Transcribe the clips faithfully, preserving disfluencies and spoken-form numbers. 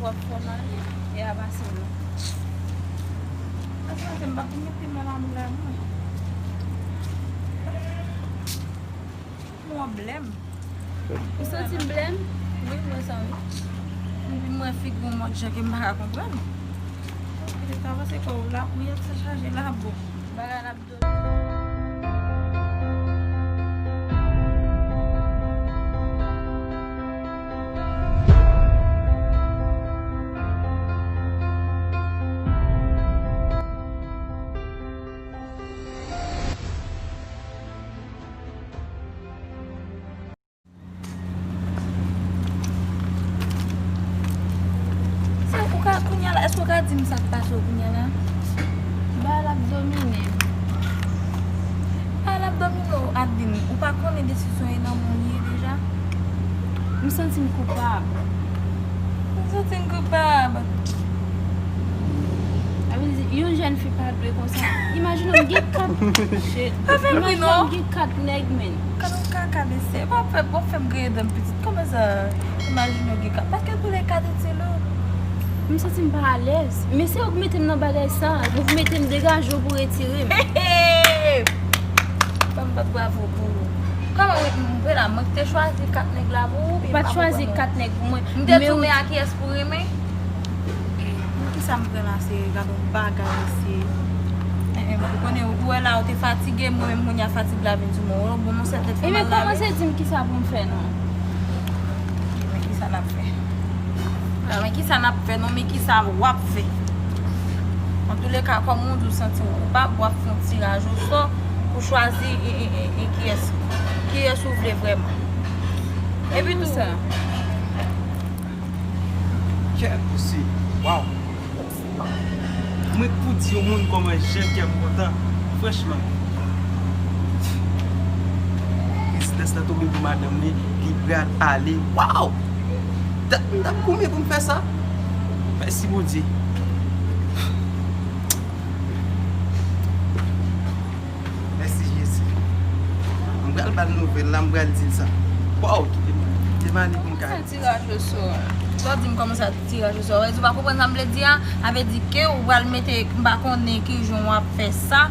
W ap fè mal e a pase non. Pase pase m pa pou mete mal a moun la non. Pwoblèm. Ou santi m blèm? Wi, m wè sa wi. Epi m wè figi w mòd jan ke m pa ka konprann. Epi ta pase kò w la, ou yè sa chaje la bon. Bagay la ap do. Se ou ka kounye a la, èske ou ka di m sa k pase w kounye a la? Bagay la ap domine m. Bagay la ap domine w, Adeline. Ou pa konnen desizyon e nan men w li ye deja? M santi m koupab. Ou santi m koupab? Sa vle di, yon jèn fi pa dwe konsa. Imajine w gen kat. Shit. Pa fè m ri non. Imajine w gen kat nèg, men. Kat yon kaka mesye. W ap fè, w ap fè m griyen dan m pitit. Kòman sa? Imajine w gen kat. Paske pou lè kat ete lou. M santi m pa alèz. Men se ou k mete m nan bagay sa. Ou k mete m degaje w pou retire m. Ban m bat bravo pou ou. Kòman mwen, mwen la, mwen te chwazi kat nèg la pou ou? Ou pa t chwazi kat nèg pou mwen. M te tounen a kiyès pou renmen? Kisa m pran la, se gade yon bagay mesye. Eh, eh, ou konnen, ou wè la, ou te fatige, mwen menm kounye a fatig la vin sou mwen. Ou bon, mon sèt tèt fè mal la. Ebyen, kòmanse di m kisa pou m fè non. Men kisa n ap fè? Men kisa n ap fè non, men kisa w ap fè? Antouleka, kòm ou di w santi w koupab, w ap fè yon tiraj osò pou chwazi e, e, e, e kiyès, kiyès ou vle vrèman. Epi tou, kè, mesye, waw. Mwen k pou di yon moun kòman jan kè m kontan. Franchman. Rezidans lan tonbe pou madanm li, li pral ale. Waw! M t ap, m t ap goumen pou m fè sa. Mèsi Bondye. Mèsi Jezi. M pral ba l nouvèl la, m pral di l sa. Waw, kite m, kite m ale pou m ka. Sa tiraj osò a. Lè w di m kòman sa tiraj osò a, ou pa konprann sa m vle di a? Sa vle di ke ou pral mete, m pa konnen ki jan w ap fè sa,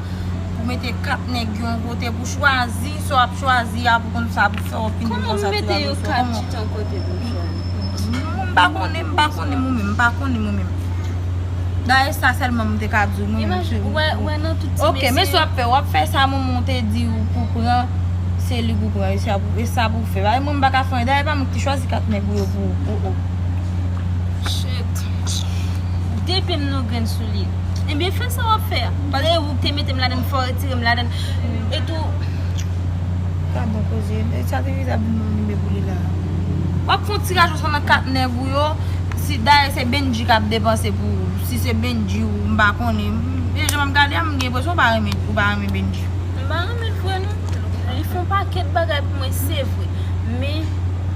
pou mete kat nèg yon kote pou chwazi, sa w ap chwazi a pou konn sa pou fè w ap vin konsa tiraj osò. Kòman w mete yon kat chita yon kote pou chwazi? M pa konnen, m pa konnen mwen menm, m pa konnen mwen menm. Dayè sa sèlman m te ka di w, mwen menm cheri. Ou wè, ou wè nan tout ti mesye. Ok, men sa w ap fè, w ap fè sa manman w te di w pou pran, se li pou pran, e sa pou, e sa pou fè. Dayè mwen m pa ka fè anyen. Dayè pa mwen ki te chwazi kat nèg ou yo pou ou. Oh, oh. Shit. Depi m nan grenn soulye. Ebyen, fè sa w ap fè a. Paske ou te mete m ladann, fò w retire m ladann. E tou. Gadon koze. E sa te vin ap vin ban m limbe pou li la. W ap fè yon tiraj osò nan kat nèg ou yo. Si dayè se Bendji k ap depanse pou ou. Si se Bendji ou, m pa konnen. E jan m ap gade a, m gen enpresyon ou pa renmen, ou pa renmen Bendji. M pa renmen l vre non. Li fè yon pakèt bagay pou mwen, se vre. Men,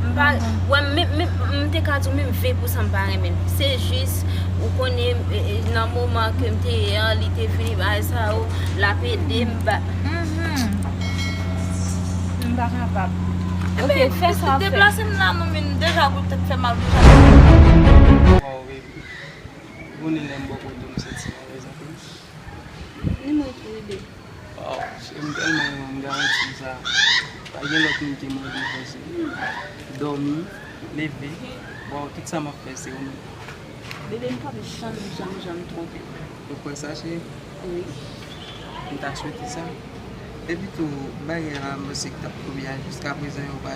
m pa, wè, men, men, m te ka di w menm ven pou san m pa renmen l. Se jis, ou konnen, e, e, nan moman ke m te ye an, li te vini bay sa yo, l ap ede m ba. Mhm. M pa kapab. Ok, fè sa w ap fè. Deplase m la non, men deja pou tèt fè mal deja. Waw, baby. Konnen lè m bò kote w, m santi m alèz anpil. Ni mwen tou, ede. Waw, cheri, m tèlman renmen w, m garanti w sa. Pa gen lòt moun ke mwen vle fè, cheri. Dòmi, leve, waw, tout sa m ap fè, se ou menm. Bebe, m p ap janm, janm, janm twonpe w. Ou kwè sa, cheri? Wi. M ta swete sa. Epi tou, bagay la, m panse k t ap tonbe a, jiskaprezan, yo pa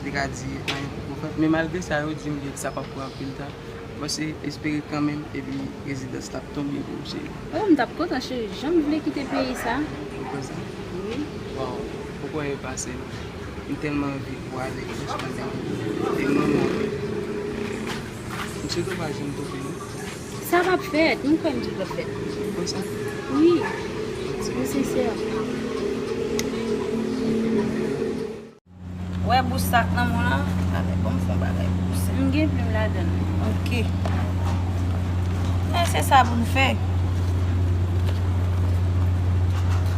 te ka di anyen poko fèt. Men malgre sa, yo di m ke sa p ap pran anpil tan. Bon, se espere kanmenm, epi rezidans la ap tonbe pou m, cheri. Oh, m t ap kontan, cheri. Jan m vle kite peyi sa. Ou kwè sa? Wi. Waw, ou kwè e pase non. M tèlman anvi pou ale, franchman, e mwen, mwen. M swete w pa janm twonpe non. Sa p ap fèt, m kwè m di w p ap fèt. Ou kwè sa? Wi. M sensè. Wè bous sa k nan men w lan? Talè, ban m fè yon bagay pou bous sa. M gen plim ladan l. Ok. Men se sa pou n fè.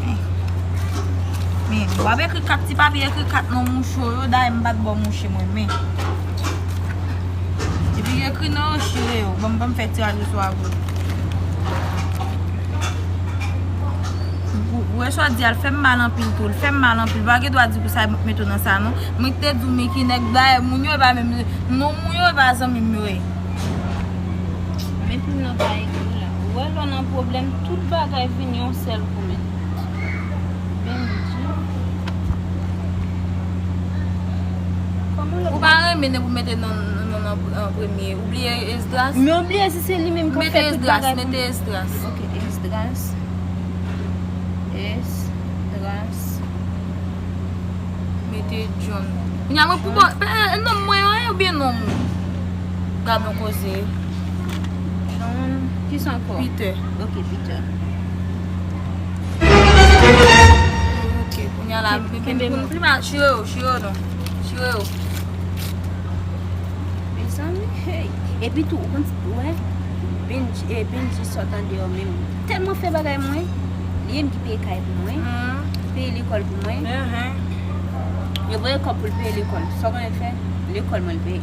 Men, men, w ap ekri kat ti papye, ekri kat nan mouche w yo, dayè m pa t ba w mouche mwen, men. Epi Ekri non, chire yo. Ban m, ban m fè tiraj osò a pou ou. Ou wè sa w di a, l fè m mal anpil tou. L fè m mal anpil. Pa gen dwa di pou sa, mete w nan sa, non. Mwen ki te di w, Miki, nèg dayè, moun yo e pa menm, non, moun yo e pa zanmi m yo ye. Men pou nan pa ekri la. Ou wè lè w nan pwoblèm, tout bagay vin yon sèl kou, men. Bendji. Kòman lòt... Ou pa renmen nèg ou mete non, non, non, an premye. Ou bliye Esdras? Men ou bliye si se li menm k ap fè tout bagay pou mwen. Mete Esdras, mete Esdras. Ok, Esdras. Esdras. Mete John. Kounye a mwen pou bò, eh, eh, non mwen an, oubyen non mwen? Gad yon koze. John, kisa ankò? Peter. Ok, Peter. Ok, kounye a la, kenbe, kenbe pou nou pli mal, chire yo, chire yo non. Chire yo. Mezanmi, hey. Epi tou, ou konn, ou wè, Bendji, eh, Bendji sot andeyò menm. Tèlman fè bagay mwen, li menm ki peye kay pou mwen, peye lekòl pou mwen. Li voye kòb pou l peye lekòl. Sa w konnen l fè? Lekòl mwen l peye.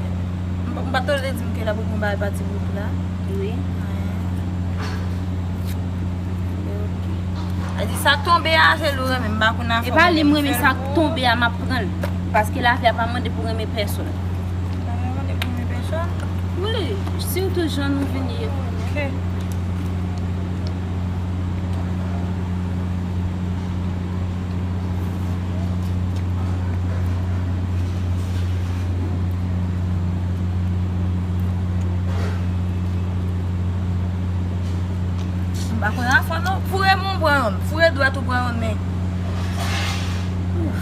M pa, m pa t tande di m ke l ap reponn bagay pati gwoup la. Wi. Ok. Sa di sa k tonbe a, se li w renmen, m pa konn afè w. E pa li m renmen, sa k tonbe a, m ap pran l. Paske lavi a pa mande pou renmen pèsonn. Pa mande pou renmen pèsonn? Wi, sitou jan nou vin ye. Ok. M pa konn afè non. Foure men w pran yonn. Foure dwèt ou pran yonn men.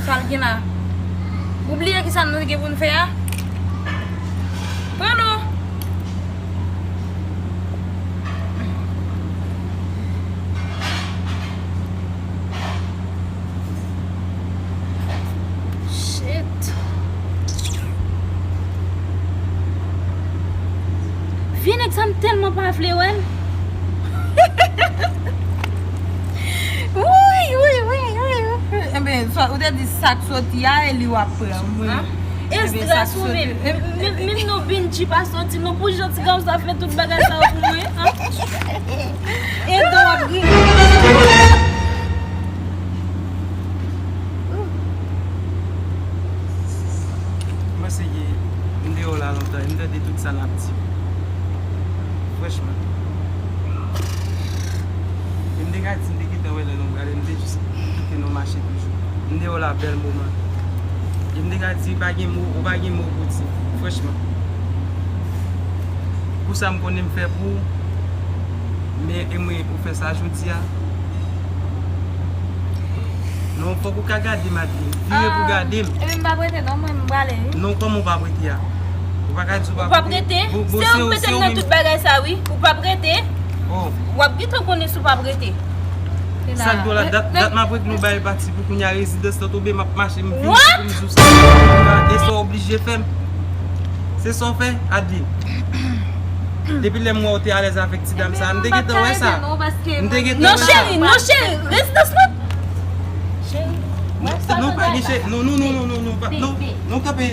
Sa l gen la? Ou bliye kisa nou gen pou n fè a? Pran non. Shit. Vye nèg sa, m tèlman pa vle wè l. Wi, wi, wi, wi, wi. Enben, sa, ou te di sa k soti a, e li w ap pran, wi. Esdras ou menm, menm, menm non Bendji pa soti non, pou jan ti gason sa fè tout bagay sa yo pou mwen, an? Edan w ap ri. Mwen se ke m deyò la lontan, e m tande tout sa n ap di. Franchman. E m te ka di, m te gentan wè lè nou prale, m te jis kite nou mache toujou. M deyò la bèl moman. E m te ka di, pa gen mo, ou pa gen mo pou di, franchman. Pou sa m konnen m fè pou ou, men e mwen ou fè sa jodi a. Non, fòk ou ka gade m, Adeline. Vire pou gade m. Ebyen, m p ap rete non, mwen, m prale, wi. Non, kòman ou p ap rete a? Ou pa ka di ou p ap rete. Ou p ap rete? Se ou k mete m nan tout bagay sa, wi. Ou p ap rete. Oh. W ap gentan konnen si w p ap rete. Sa k dwòl la, dat, dat m ap regle yon bagay pati pou kounye a rezidans lan tonbe, m ap mache, m vini pou m di w sa. E sa w oblije fè m. Se sa w fè, Adeline. Depi lè m wè w te alèz avèk ti dam sa, m te gentan wè sa. M te gentan wè sa. Non, cheri, non, cheri, rezidans lan. Cheri, non, pa gen cheri. Non, non, non, non, non, pa, non, non, kanpe,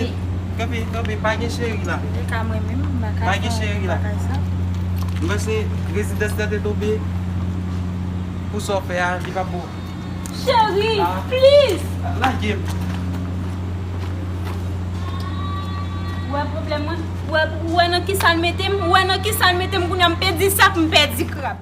kanpe, kanpe, pa gen cheri la. Pa gen cheri la. M panse rezidans lan te tonbe. Pou sa w fè a, li pa bon. Cheri, please! Lage m. Ou wè pwoblèm mwen? Ou wè, ou wè nan kisa l mete m? Ou wè nan kisa l mete m? Kounye a m pèdi sap, m pèdi krab.